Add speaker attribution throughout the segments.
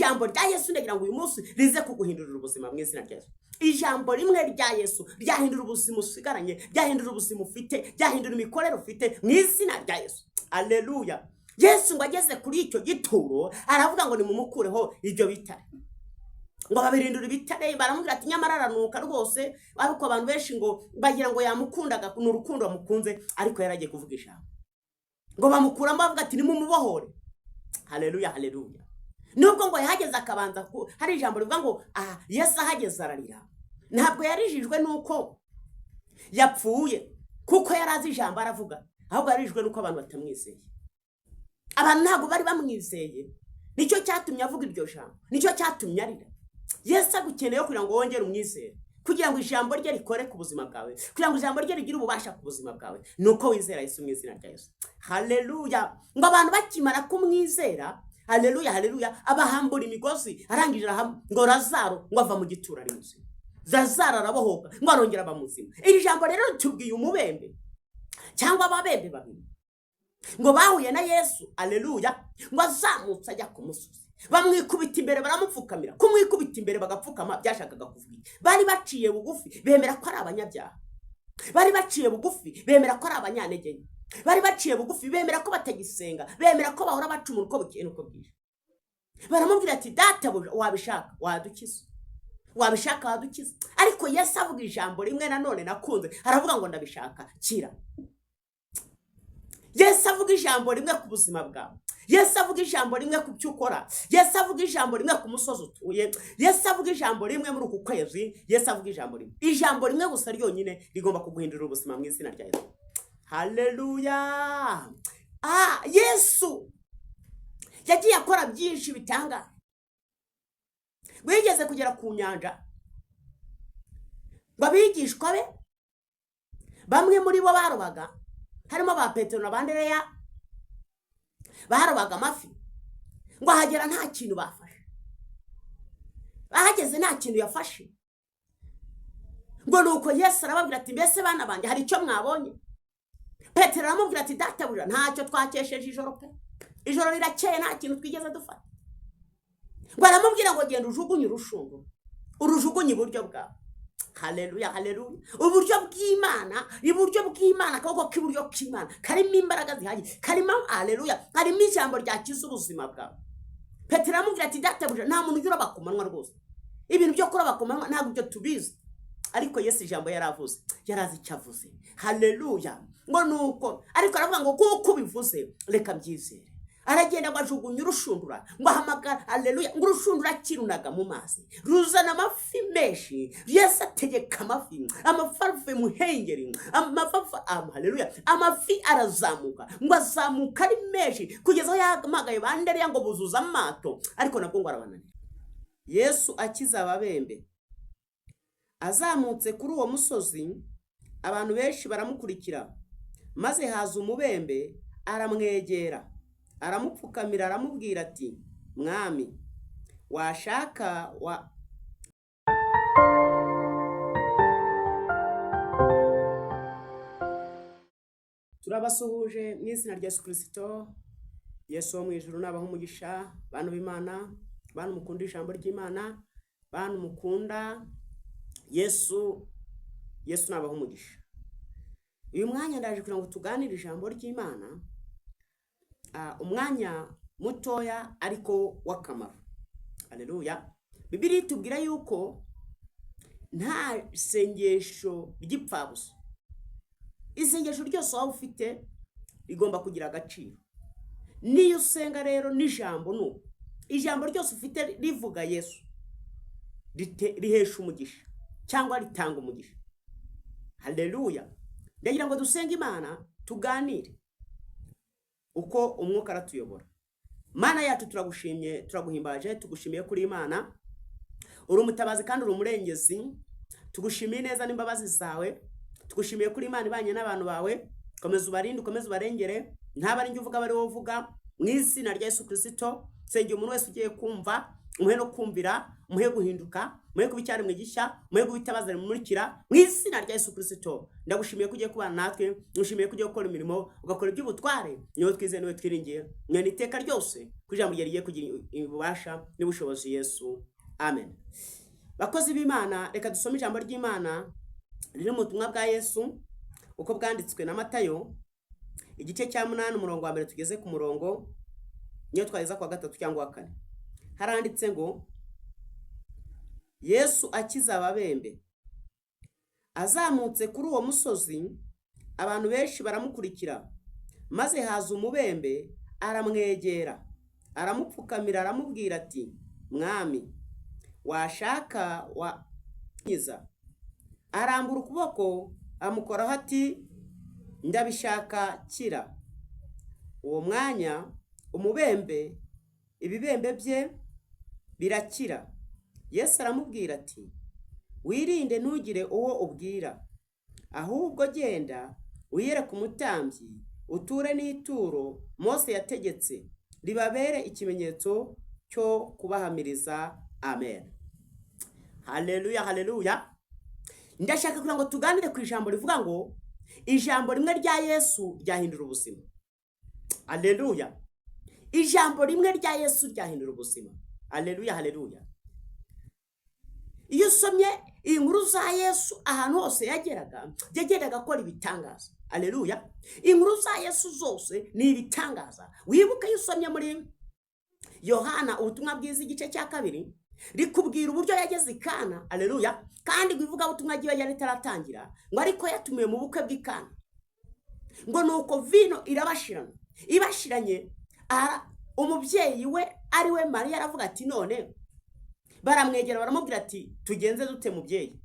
Speaker 1: Ijambo rya Yesu, ndagira ngo uyu munsi rize kuguhindurira ubuzima mu izina rya Yesu. Ijambo rimwe rya Yesu ryahindura ubuzima usigaranye, ryahindura ubuzima ufite, ryahindura imikorere ufite mu izina rya Yesu. Aleluya! Yesu ngo ageze kuri icyo gituro, aravuga ngo nimumukureho ibyo bitare. Ngo babirindura ibitare, baramubwira ati nyamara aranuka rwose. Ariko abantu benshi ngo bagira ngo yamukundaga, ni urukundo bamukunze, ariko yari agiye kuvuga ijambo. Ngo bamukuramo, bavuga ati nimumubohore. Haleluya, haleluya! Nubwo ngo yahageze akabanza, hari ijambo rivuga ngo aha Yesu ahageze ararira. Ntabwo yarijijwe nuko yapfuye, kuko yari azi ijambo aravuga, ahubwo yarijijwe nuko abantu batamwizeye. Abantu ntabwo bari bamwizeye, nicyo cyatumye avuga iryo jambo, nicyo cyatumye arira. Yesu agukeneye kugira ngo wongere umwizere, kugira ngo ijambo rye rikore ku buzima bwawe, kugira ngo ijambo rye rigire ububasha ku buzima bwawe, ni uko wizera Yesu mu izina rya Yesu. Haleluya! Ngo abantu bakimara kumwizera, haleluya, haleluya, abahambura imigozi, arangije ngo Lazaro ngo ava mu gituro ari muzima. Lazaro arabohoka, ngo arongera aba muzima. Iri jambo rero ritubwiye umubembe cyangwa ababembe babiri ngo bahuye na Yesu, aleluya, ngo azamutse ajya ku musozi, bamwikubita imbere, baramupfukamira. Kumwikubita imbere bagapfukama byashakaga kuvuga iki? Bari baciye bugufi, bemera ko ari abanyabyaha. Bari baciye bugufi, bemera ko ari abanyantege nke. Bari baciye bugufi, bemera ko batagisenga, bemera ko bahora bacumura uko bukeye n'uko bwije. Baramubwira ati databuja, wabishaka wadukiza, wabishaka wadukiza. Ariko Yesu avuga ijambo rimwe nanone nakunze, aravuga ngo ndabishaka, kira. Yesu avuga ijambo rimwe ku buzima bwawe. Yesu avuga ijambo rimwe ku byo ukora. Yesu avuga ijambo rimwe ku musozi utuye. Yesu avuga ijambo rimwe muri uku kwezi. Yesu avuga ijambo rimwe, ijambo rimwe gusa ryonyine rigomba kuguhindurira ubuzima mu izina rya Yesu. Haleluya! Yesu yagiye akora byinshi bitangaje. Wigeze kugera ku nyanja, ngo abigishwa be bamwe muri bo barobaga, harimo ba Petero na ba Andereya, barobaga amafi. Ngo ahagera nta kintu bafashe, bahageze nta kintu yafashe. Ngo nuko Yesu arababwira ati mbese bana banjye, hari icyo mwabonye? Petero aramubwira ati databuja, ntacyo twakesheje ijoro pe, ijoro rirakeye, nta kintu twigeze dufata. Ngo aramubwira ngo genda ujugunye urushundura, urujugunye iburyo bwawe. Haleluya, haleluya! Uburyo bw'Imana, iburyo bw'Imana, akaboko k'iburyo k'Imana karimo imbaraga zihagije, karimo, haleluya, harimo ijambo ryakiza ubuzima bwawe. Petero aramubwira ati databuja, nta muntu ujya uroba ku manywa rwose, ibintu byo kuroba ku manywa ntabwo ibyo tubizi. Ariko Yesu ijambo yari avuze, yari azi icyo avuze. Haleluya! Ngo nuko ariko aravuga ngo kuko ubivuze, reka mbyizere. Aragenda ngo ajugunye urushundura, ngo ahamagara, haleluya, ngo urushundura kirunaga mu mazi ruzana amafi menshi. Yesu ategeka amafi, amafi avuye mu hengeri, amafi, haleluya, amafi arazamuka, ngo azamuka ari menshi kugeza aho yahamagaye ba Andereya ngo buzuza amato, ariko nabwo ngo arabananira. Yesu akiza ababembe. Azamutse kuri uwo musozi, abantu benshi baramukurikira. Maze haza umubembe, aramwegera, aramupfukamira, aramubwira ati mwami, washaka wa Turabasuhuje mu izina rya Yesu Kirisito. Yesu wo mu ijuru nabaha umugisha, bantu b'Imana, bantu mukunda ijambo ry'Imana, bantu mukunda Yesu. Yesu nabaha umugisha. Uyu mwanya ndaje kugira ngo tuganire ijambo ry'Imana, umwanya mutoya ariko w'akamaro. Haleluya! Bibiliya itubwira yuko nta sengesho ry'ipfabusa. Isengesho ryose waba ufite rigomba kugira agaciro. Niyo usenga rero n'ijambo, ni uko ijambo ryose ufite rivuga Yesu rihesha umugisha cyangwa ritanga umugisha. Haleluya! Ndagira ngo dusenge Imana, tuganire uko umwuka aratuyobora. Mana yacu, turagushimye, turaguhimbaje, tugushimiye kuri Imana, uri umutabazi kandi uri umurengezi. Tugushimiye neza n'imbabazi zawe, tugushimiye kuri Imana ibanye n'abantu bawe. Komeza ubarinde, ukomeze ubarengere, ntaba ari njye uvuga, ari wowe uvuga mu izina rya Yesu Kirisito. Sengera umuntu wese ugiye kumva. Umuhe no kumvira, umuhe guhinduka, umuhe kuba icyaremwe gishya, umuhe guhita rimumurikira mu izina rya Yesu Kirisito. Ndagushimiye ko ugiye kubana natwe, ngushimiye ko ugiye gukora imirimo, ugakora iby'ubutware. Niwe twizeye, niwe twiringiye, mwene iteka ryose ko ijambo ryawe rigiye kugira ububasha n'ubushobozi. Yesu, amen. Bakozi b'Imana, reka dusome ijambo ry'Imana riri mu butumwa bwa Yesu uko bwanditswe na Matayo, igice cya 8, umurongo wa 1 tugeze ku murongo niyo twageza ku wa 3 cyangwa wa 4. Haranditse ngo: Yesu akiza ababembe. Azamutse kuri uwo musozi, abantu benshi baramukurikira. Maze haza umubembe, aramwegera, aramupfukamira, aramubwira ati: "Mwami, washaka wankiza." Arambura ukuboko, amukoraho, ati: "Ndabishaka, kira." Uwo mwanya umubembe ibibembe bye birakira. Yesu aramubwira ati: "Wirinde, ntugire uwo ubwira. Ahubwo genda wiyereke umutambyi, uture n'ituro Mose yategetse, ribabere ikimenyetso cyo kubahamiriza." Amen. Haleluya, haleluya. Ndashaka kugira ngo tuganire ku ijambo rivuga ngo ijambo rimwe rya Yesu ryahindura ubuzima. Haleluya. Ijambo rimwe rya Yesu ryahindura ubuzima. Haleluya, haleluya. Iyo usomye inkuru za Yesu, ahantu hose yageraga, yagendaga akora ibitangaza. Haleluya. Inkuru za Yesu zose ni ibitangaza. Wibuke iyo usomye muri Yohana ubutumwa bwiza, igice cya 2, rikubwira uburyo yageze i Kana. Aleluya. Kandi ngo ivugabutumwa ryiwe yari ritaratangira, ngo ariko yatumiwe mu bukwe bw'i Kana. Ngo nuko vino irabashirana. Ibashiranye, umubyeyi we ari we Mariya aravuga ati: "None..." Baramwegera, baramubwira ati: "Tugenze dute, mubyeyi?"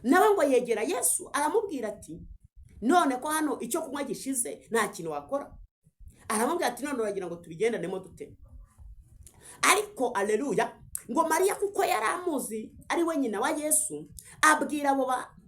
Speaker 1: Nawe ngo yegera Yesu, aramubwira ati: "None ko hano icyo kunywa gishize, nta kintu wakora?" Aramubwira ati: "None uragira ngo tubigendanemo dute?" Ariko aleluya, ngo Mariya, kuko yari amuzi ari we nyina wa Yesu, abwira abo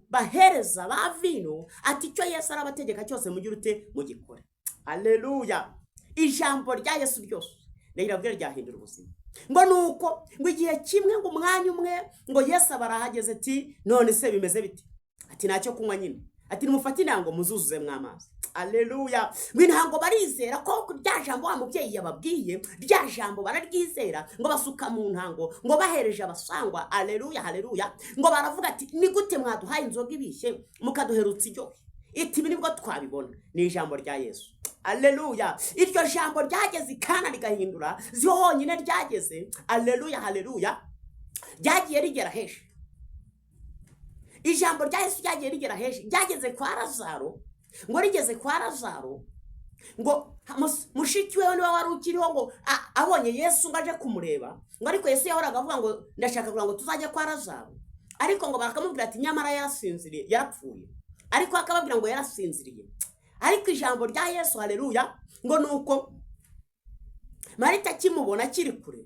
Speaker 1: bahereza ba vino ati: "Icyo Yesu arabategeka cyose, mugire ute? Mugikore." Aleluya. Ijambo rya Yesu ryose rirabwira, ryahindura ubuzima. Ngo nuko ngo igihe kimwe, ngo umwanya umwe, ngo Yesu aba arahageze, ati: "None se bimeze bite?" Ati: "Ntacyo kunywa nyine." Ati: "Nimufate intango muzuzuzemo amazi." Aleluya. Ngo intango, barizera ko rya jambo wa mubyeyi yababwiye, rya jambo bararyizera, ngo basuka mu ntango, ngo bahereje abasangwa. Aleluya, haleluya. Ngo baravuga ati: "Ni gute mwaduhaye inzoga ibishye, mukaduherutsa iryoshye?" Iti: "Ibi nibwo twabibona ni ijambo rya Yesu." Aleluya. Iryo jambo ryageze i Kana rigahindura, siho honyine ryageze. Aleluya, haleluya. Ryagiye rigera henshi. Ijambo rya Yesu ryagiye rigera henshi. Ryageze kwa Lazaro. Ngo rigeze kwa Lazaro, ngo mushiki we niwe wari ukiriho, ngo abonye Yesu ngo aje kumureba, ngo ariko Yesu yahoraga avuga ngo: "Ndashaka kugira ngo tuzajye kwa Lazaro." Ariko ngo bakamubwira ati: "Nyamara yarasinziriye, yarapfuye." Ariko akababwira ngo yarasinziriye. Ariko ijambo rya Yesu, haleluya, ngo ni uko Marita akimubona akiri kure,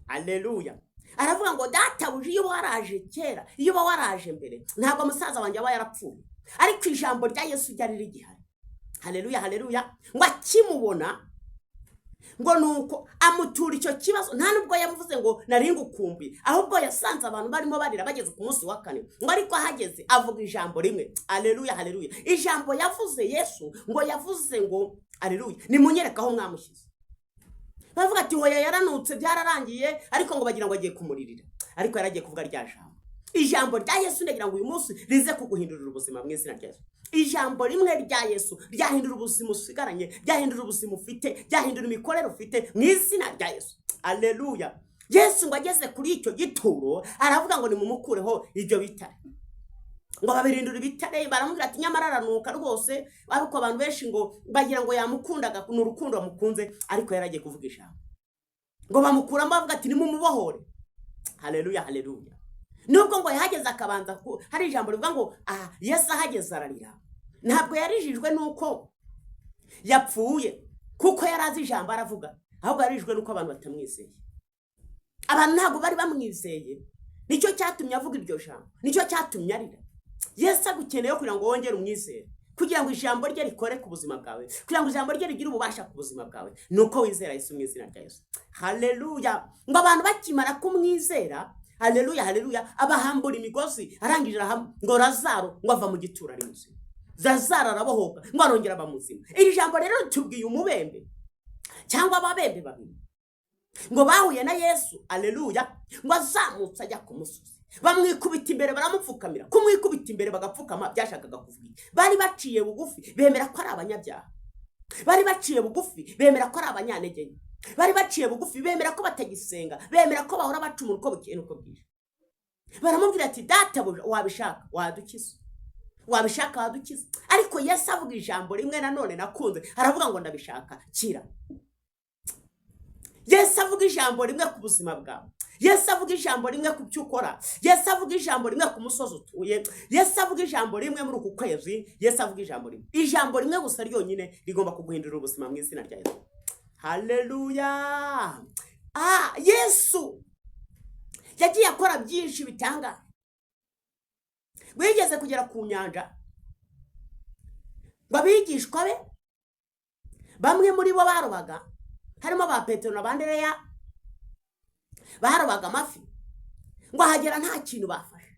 Speaker 1: aleluya, aravuga ngo: "Databuja, iyo uba waraje kera, iyo uba waraje mbere, ntabwo musaza wanjye aba yarapfuye." Ariko ijambo rya Yesu ryari rigihari. Haleluya, haleluya. Ngo akimubona, ngo nuko amutura icyo kibazo. Nta nubwo yamuvuze ngo nari ngukumbuye, ahubwo yasanze abantu barimo barira bageze ku munsi wa kane. Ngo ariko ahageze avuga ijambo rimwe. Aleluya, haleluya. Ijambo yavuze Yesu, ngo yavuze ngo: "Aleluya, nimunyereke aho mwamushyize." Bavuga ati: "Hoya, yaranutse, byararangiye." Ariko ngo bagira ngo agiye kumuririra, ariko yaragiye kuvuga rya jambo. Ijambo rya Yesu, ndagira ngo uyu munsi rize kuguhindurira ubuzima mu izina rya Yesu. Ijambo rimwe rya Yesu ryahindura ubuzima usigaranye, ryahindura ubuzima ufite, ryahindura imikorere ufite mu izina rya Yesu. Aleluya. Yesu ngo ageze kuri icyo gituro, aravuga ngo: "Nimumukureho ibyo bitare." Ngo babirindura ibitare. Baramubwira ati: "Nyamara aranuka rwose." Ariko abantu benshi ngo bagira ngo yamukundaga, ni urukundo bamukunze, ariko yaragiye kuvuga ijambo. Ngo bamukuramo, bavuga ati: "Nimumubohore." Haleluya, haleluya. Nubwo ngo yahageze akabanza, hari ijambo rivuga ngo aha Yesu ahageze ararira. Ntabwo yarijijwe nuko yapfuye, kuko yari azi ijambo aravuga, ahubwo yarijijwe nuko abantu batamwizeye. Abantu ntabwo bari bamwizeye, nicyo cyatumye avuga iryo jambo, nicyo cyatumye arira. Yesu agukeneye kugira ngo wongere umwizere. Kugira ngo ijambo rye rikore ku buzima bwawe, kugira ngo ijambo rye rigire ububasha ku buzima bwawe, ni uko wizera Yesu mu izina rya Yesu. Haleluya! Ngo abantu bakimara kumwizera, haleluya, haleluya, abahambura imigozi, arangije ngo Lazaro ngo ava mu gituro ari muzima. Lazaro arabohoka, ngo arongera aba muzima. Iri jambo rero ritubwiye umubembe cyangwa ababembe babiri ngo bahuye na Yesu, aleluya, ngo azamutse ajya ku musozi, bamwikubita imbere, baramupfukamira. Kumwikubita imbere bagapfukama byashakaga kuvuga iki? Bari baciye bugufi, bemera ko ari abanyabyaha. Bari baciye bugufi, bemera ko ari abanyantege nke. Bari baciye bugufi, bemera ko batagisenga, bemera ko bahora bacumura uko bukeye n'uko bwije. Baramubwira ati: "Databuja, wabishaka wadukiza, wabishaka wadukiza." Ariko Yesu avuga ijambo rimwe nanone nakunze, aravuga ngo: "Ndabishaka, kira." Yesu avuga ijambo rimwe ku buzima bwawe. Yesu avuga ijambo rimwe ku byo ukora. Yesu avuga ijambo rimwe ku musozi utuye. Yesu avuga ijambo rimwe muri uku kwezi. Yesu avuga ijambo rimwe, ijambo rimwe gusa ryonyine rigomba kuguhindurira ubuzima mu izina rya Yesu. Haleluya! Yesu yagiye akora byinshi bitangaje. Wigeze kugera ku nyanja, ngo abigishwa be bamwe muri bo barobaga, harimo ba Petero na ba Andereya, barobaga amafi, ngo ahagera nta kintu bafashe.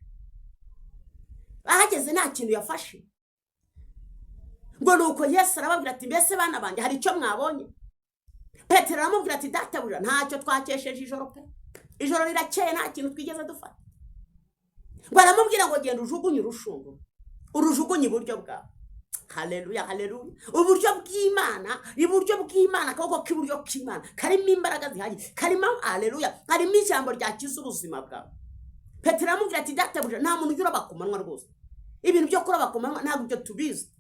Speaker 1: Bahageze nta kintu yafashe. Ngo ni uko Yesu arababwira ati: "Mbese bana banjye, hari icyo mwabonye?" Petero aramubwira ati: "Databuja, ntacyo twakesheje ijoro pe, ijoro rirakeye, nta kintu twigeze dufata." Ngo aramubwira ngo: "Genda ujugunye urushundura, urujugunye iburyo bwawe." Haleluya, haleluya! Uburyo bw'Imana, iburyo bw'Imana, akaboko k'iburyo k'Imana karimo imbaraga zihagije, karimo, haleluya, harimo ijambo ryakiza ubuzima bwawe. Petero aramubwira ati: "Databuja, nta muntu ujya uroba ku manywa rwose, ibintu byo kuroba ku manywa ntabwo ibyo tubizi."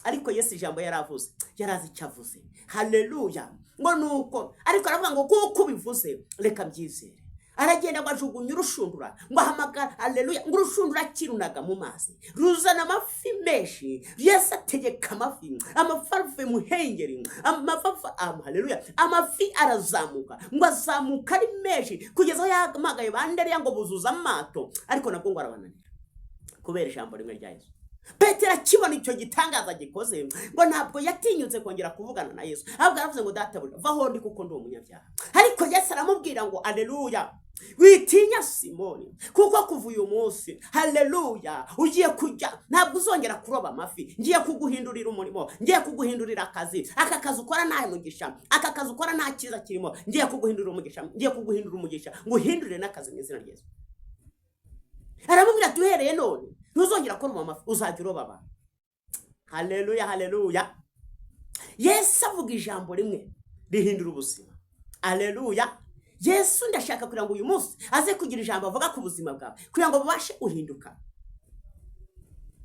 Speaker 1: Ariko Yesu ijambo yari avuze, yari azi icyo avuze. Haleluya! Ngo nuko ariko aravuga ngo: "Kuko ubivuze, reka mbyizere." Aragenda ngo ajugunye urushundura, ngo ahamagara, haleluya, ngo urushundura kirunaga mu mazi ruzana amafi menshi. Yesu ategeka amafi, amafi avuye mu hengeri, amafi haleluya, amafi arazamuka, ngo azamuka ari menshi kugeza aho yahamagaye ba Andereya ngo buzuza amato, ariko nabwo ngo arabananira kubera ijambo rimwe rya Yesu. Petero akibona icyo gitangaza gikoze, ngo ntabwo yatinyutse kongera kuvugana na Yesu, ahubwo aravuze ngo: "Databuja, vaho ndi, kuko ndi umunyabyaha." Ariko Yesu aramubwira ngo: "Aleluya, witinya Simoni, kuko kuva uyu munsi, haleluya, ugiye kujya, ntabwo uzongera kuroba amafi. Ngiye kuguhindurira umurimo, ngiye kuguhindurira akazi. Aka kazi ukora nta mugisha, aka kazi ukora nta cyiza kirimo. Ngiye kuguhindurira umugisha, ngiye kuguhindura umugisha, nguhindurire n'akazi mu izina rya Yesu." Aramubwira ati: "Uhereye none ntuzongera kuroba amafi, uzajya uroba abantu." Haleluya, haleluya! Yesu avuga ijambo rimwe rihindura ubuzima. Aleluya! Yesu ndashaka kugira ngo uyu munsi aze kugira ijambo avuga ku buzima bwawe, kugira ngo bubashe guhinduka.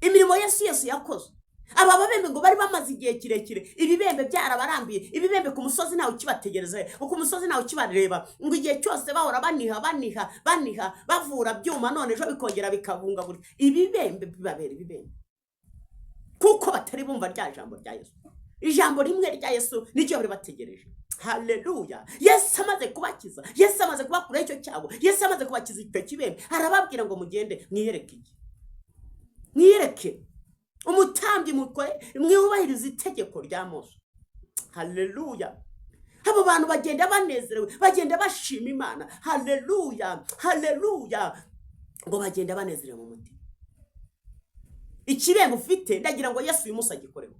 Speaker 1: Imirimo Yesu yakoze, aba babembe ngo bari bamaze igihe kirekire ibibembe byarabarambiye, ibibembe ku musozi ntawe ukibategereza, ku musozi ntawe ukibareba, ngo igihe cyose bahora baniha, baniha, baniha, bavura byuma, none ejo bikongera bikabungabura, ibibembe bibabera ibibembe, kuko batari bumva rya jambo rya Yesu. Ijambo rimwe rya Yesu nicyo bari bategereje. Haleluya! Yesu amaze kubakiza, Yesu amaze kubakuraho icyo cyago, Yesu amaze kubakiza icyo kibembe, arababwira ngo: "Mugende mwiyereke iki, mwiyereke umutambyi, mukore mwubahirize itegeko rya Mose." Haleluya! Abo bantu bagenda banezerewe, bagenda bashima Imana. Haleluya, haleluya! Ngo bagenda banezerewe mu mutima. Ikibembe ufite, ndagira ngo Yesu uyu munsi agikoreho.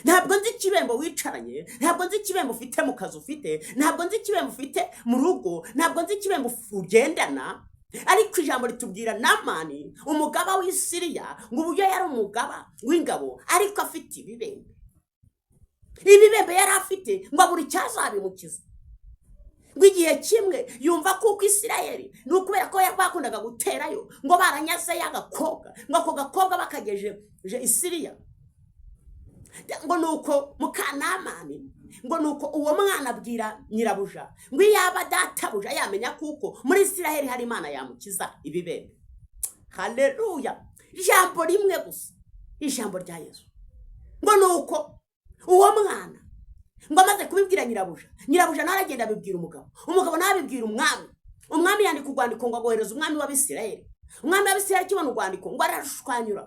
Speaker 1: Ntabwo nzi ikibembe wicaranye, ntabwo nzi ikibembe ufite mu kazi ufite, ntabwo nzi ikibembe ufite mu rugo, ntabwo nzi ikibembe ugendana. Ariko ijambo ritubwira Namani, umugaba w'Isiriya, ngo uburyo yari umugaba w'ingabo ariko afite ibibembe. Ibibembe yari afite, ngo abura icyazabimukiza. Ngo igihe kimwe yumva kuko Isirayeli ni ukubera ko bakundaga guterayo, ngo baranyazeyo agakobwa, ngo ako gakobwa bakagejeje Isiriya. Ngo ni uko mukanamani, ngo ni uko uwo mwana abwira nyirabuja ngo iyaba databuja yamenya kuko muri Isirayeli hari Imana yamukiza ibibembe. Haleluya! Ijambo rimwe gusa, ijambo rya Yesu. Ngo ni uko uwo mwana ngo amaze kubibwira nyirabuja, nyirabuja nawe aragenda abibwira umugabo, umugabo nawe abibwira umwami. Umwami yandika urwandiko ngo agohereza umwami w'Abisirayeli. Umwami w'Abisirayeli akibona urwandiko ngo arashwanyura,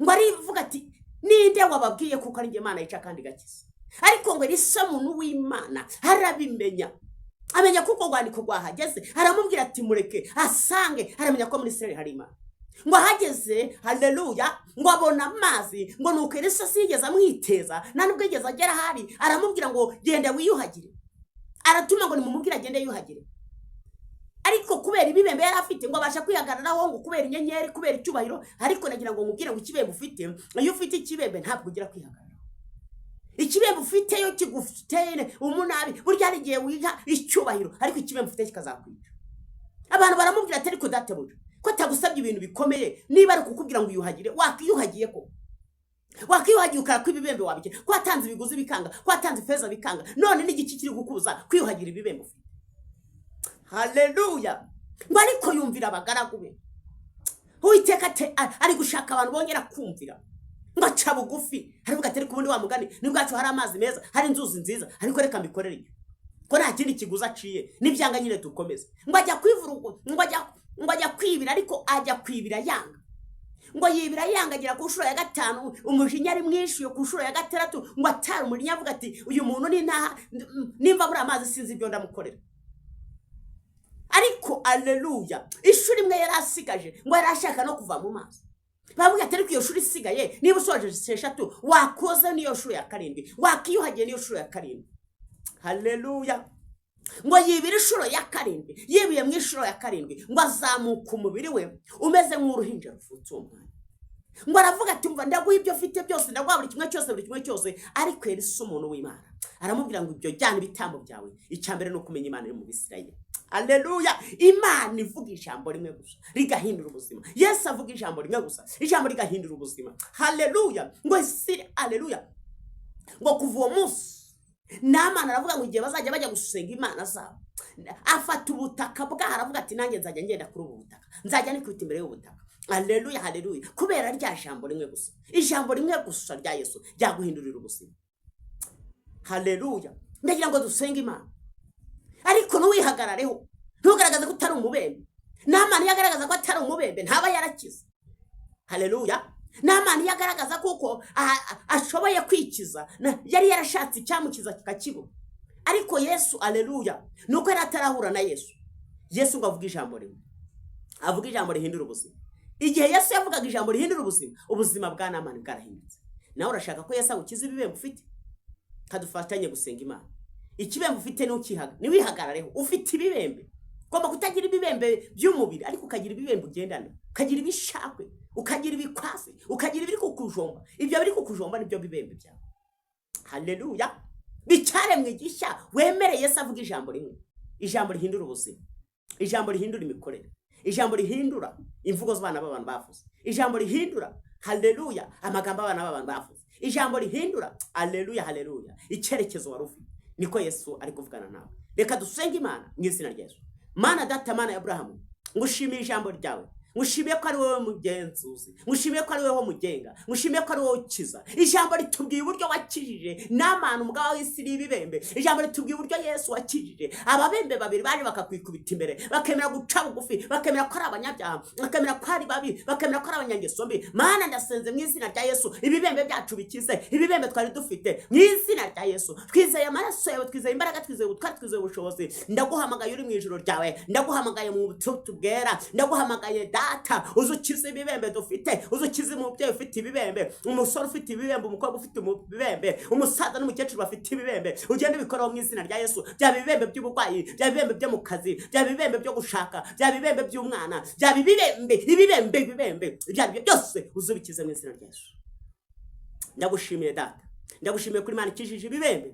Speaker 1: ngo arivuga ati: Ninde wababwiye kuko ari njye Imana yica kandi igakiza? Ariko ngo Elisa, muntu w'Imana, arabimenya, amenya ko urwo rwandiko rwahageze. Aramubwira ati: "Mureke asange." Aramenya ko muri Isirayeli hari Imana. Ngo ahageze, haleluya, ngo abona amazi. Ngo nuko Elisa siyigeze amwiteza, nta nubwo yigeze agera ahari. Aramubwira ngo: "Genda wiyuhagire." Aratuma ngo: "Nimumubwire agende yiyuhagire." Ariko kubera ibibembe yari afite, ngo abasha kwihagararaho, ngo kubera inyenyeri, kubera icyubahiro. Ariko nagira ngo nkubwire ngo ikibembe ufite, iyo ufite ikibembe ntabwo ugira kwihagararaho. Ikibembe ufite iyo kiguteye umunabi, burya hari igihe wiha icyubahiro, ariko ikibembe ufite kikazakwica. Abantu baramubwira ati: "Ariko databuja, ko atagusabye ibintu bikomeye, niba ari kukubwira ngo uyuhagire, wakiyuhagiye ko wakiyuhagiye ukara ko ibibembe wabigira, ko watanze ibiguzi bikanga, ko watanze ifeza bikanga, none n'igiki kiri kukubuza kwiyuhagira ibibembe ufite?" Haleluya! Ngo ariko yumvira abagaragu be. Uwiteka ari gushaka abantu bongera kumvira. Ngo aca bugufi, aravuga ati: "Ariko ubundi wa mugani ni bwacu, hari amazi meza, hari inzuzi nziza, ariko reka mbikorere ibyo, ko nta kindi kiguzi aciye, nibyanga nyine dukomeze." Ngo ajya kwivura, ngo ajya kwibira, ariko ajya kwibira yanga. Ngo yibira yanga, agera ku nshuro ya gatanu, umujinya ari mwinshi. Ku nshuro ya gatandatu ngo atara umujinya, avuga ati: "Uyu muntu ni ntaha nimva muri amazi, sinzi ibyo ndamukorera." Ariko aleluya, ishuri imwe yari asigaje, ngo yari ashaka no kuva mu mazi. Bavuga ati: "Ariko iyo shuri isigaye, niba usoje eshatu, wakoze n'iyo shuro ya karindwi, wakiyuhagiye n'iyo shuro ya karindwi." Haleluya! Ngo yibira inshuro ya karindwi. Yibiye mu inshuro ya karindwi, ngo azamuka umubiri we umeze nk'uruhinja ruvutse uwo mwanya. Ngo aravuga ati: "Mva, ndaguha ibyo mfite byose, ndaguha buri kimwe cyose, buri kimwe cyose." Ariko Elisa, umuntu w'Imana, aramubwira ngo: "Ibyo jyana ibitambo byawe, icya mbere ni ukumenya Imana iri mu Bisirayeli." Aleluya! Imana ivuga ijambo rimwe gusa rigahindura ubuzima. Yesu avuga ijambo rimwe gusa, ijambo rigahindura ubuzima. Haleluya! Ngo siri, aleluya, ngo kuva uwo munsi Namani aravuga ngo igihe bazajya bajya gusenga imana zabo, afata ubutaka bwaho, aravuga ati: "Nanjye nzajya ngenda kuri ubu butaka, nzajya nikubita imbere y'ubutaka." Aleluya, haleluya! Kubera rya jambo rimwe gusa, ijambo rimwe gusa rya Yesu ryaguhindurira ubuzima. Haleluya! Ndagira ngo dusenge Imana, ariko ntuwihagarareho, ntugaragaze ko utari umubembe. Namani iyo agaragaza ko atari umubembe, ntaba yarakize. Haleluya! Namani iyo agaragaza kuko ashoboye kwikiza, yari yarashatse icyamukiza kikakibura. Ariko Yesu, aleluya, nuko yari atarahura na Yesu. Yesu ngo avuge ijambo rimwe, avuga ijambo rihindura ubuzima. Igihe Yesu yavugaga ijambo rihindura ubuzima, ubuzima bwa Namani bwarahindutse. Nawe urashaka ko Yesu agukiza ibibembe ufite? Kadufatanye gusenga Imana. Ikibembe ufite ntukihaga, ntiwihagarareho. Ufite ibibembe, ugomba kutagira ibibembe by'umubiri, ariko ukagira ibibembe ugendana, ukagira ibishakwe, ukagira ibikwasi, ukagira ibiri kukujomba. Ibyo biri kukujomba nibyo bibembe byawe. Haleluya! Bicyaremwe gishya. Wemere Yesu avuga ijambo rimwe, ijambo rihindura ubuzima, ijambo rihindura imikorere, ijambo rihindura imvugo z'abana b'abantu bavuze, ijambo rihindura, haleluya, amagambo abana b'abantu bavuze, ijambo rihindura, haleluya, haleluya, icyerekezo wari ufite. Niko Yesu ari kuvugana nawe. Reka dusenge Imana mu izina rya Yesu. Mana Data, Mana ya Aburahamu, ngushimiye ijambo ryawe, ngushimiye ko ari wowe mugenzuzi, ngushimiye ko ari wowe mugenga, ngushimiye ko ari wowe ukiza. Ijambo ritubwiye uburyo wakijije Namani, umugaba w'isi y'ibibembe. Ijambo ritubwiye uburyo Yesu wakijije ababembe babiri baje bakakwikubita imbere, bakemera guca bugufi, bakemera ko ari abanyabyaha, bakemera ko ari babi, bakemera ko ari abanyangeso mbi. Mana, ndasenze mu izina rya Yesu, ibibembe byacu bikize, ibibembe twari dufite mu izina rya Yesu. Twizeye amaraso yawe, twizeye imbaraga, twizeye ubutwari, twizeye ubushobozi. Ndaguhamagaye uri mu ijoro ryawe, ndaguhamagaye mu bututu bwera, ndaguhamagaye Data, uze ukize ibibembe dufite, uze ukize umubyeyi ufite ibibembe, umusore ufite ibibembe, umukobwa ufite ibibembe, umusaza n'umukecuru bafite ibibembe. Ugende ubikoraho mu izina rya Yesu. Byaba ibibembe by'uburwayi, byaba ibibembe byo mu kazi, byaba ibibembe byo gushaka, byaba ibibembe by'umwana, byaba ibibembe, ibibembe, ibibembe ibyo ari byo byose, uze ubikize mu izina rya Yesu. Ndagushimiye Data, ndagushimiye kuri Imana ikijije ibibembe.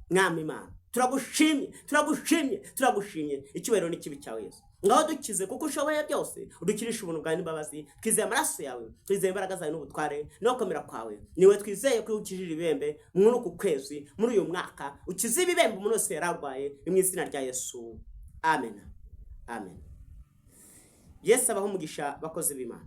Speaker 1: Mwami Imana, turagushimye, turagushimye, turagushimye. Icyubahiro n'ikibi cyawe Yesu. Ngaho dukize kuko ushoboye byose, udukirishe ubuntu bwawe n'imbabazi. Twizeye amaraso yawe, twizeye imbaraga zawe n'ubutware no gukomera kwawe. Niwe twizeye ko ukijije ibibembe muri uku kwezi, muri uyu mwaka. Ukize ibibembe umuntu wese yari arwaye, ni mu izina rya Yesu, amen, amen. Yesu abaho umugisha, bakozi b'Imana.